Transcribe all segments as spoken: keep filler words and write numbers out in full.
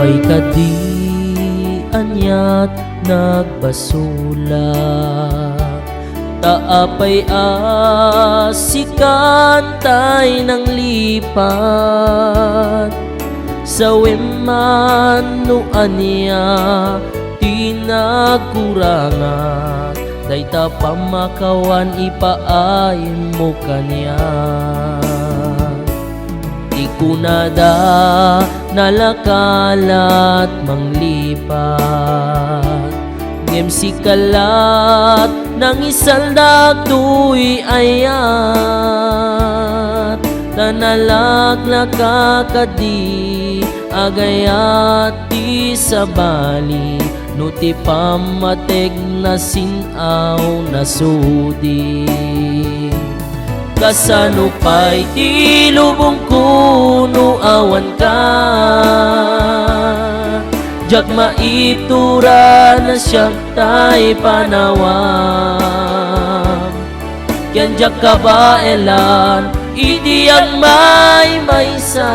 Apay kadi aniat nagbasula, ta apay a sikan tay nanglipat? Sawem man no ania ti nagkurangak, dayta pammakawan ipaaymo kaniak. Ti kunada, nalaka lat manglipat, ngem sika lat nangisaldak toy ayat, ta nalaklaka kadi agayat ti sabali, no ti pammategna sin-aw nasudi. Kasano pay ti lubongko no awanka? Diak maibtura, nasiak tay panawam. Ken diak kabaelan iti agmaymaysa,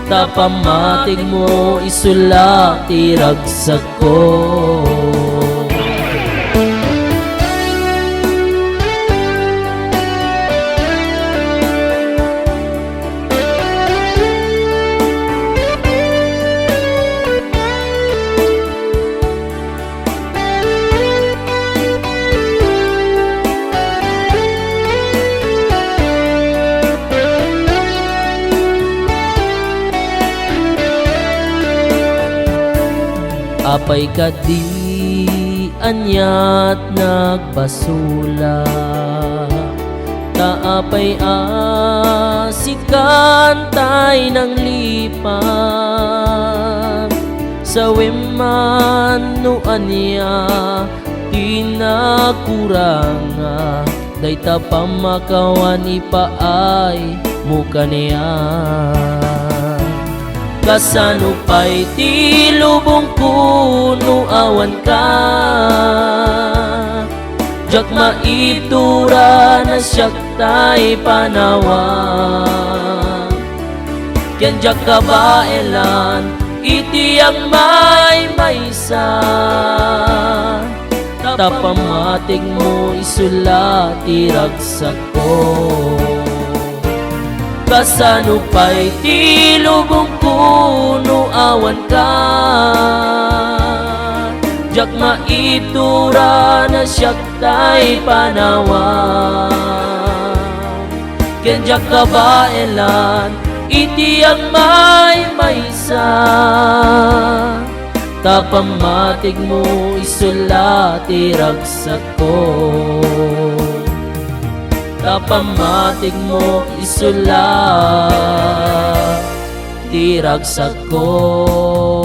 ta pammategmo isu la ti ragsakko. Apay kadi aniat nagbasula, ta apay a sikan tay nanglipat? Sawem man no ania ti nagkurangak, dayta pammakawan ipaaymo kaniak. Kasano pay ti lubongko no awanka? Diak maibtura, nasiak tay panawam. Ken diak kabaelan iti agmaymaysa, ta pammategmo isu la ti ragsakko. Kasano pay ti lubongko no awanka? Diak maibtura, nasiak tay panawam. Ken diak kabaelan iti agmaymaysa, ta pammategmo isu la ti ragsakko. Ta pammategmo isu la ti ragsakko.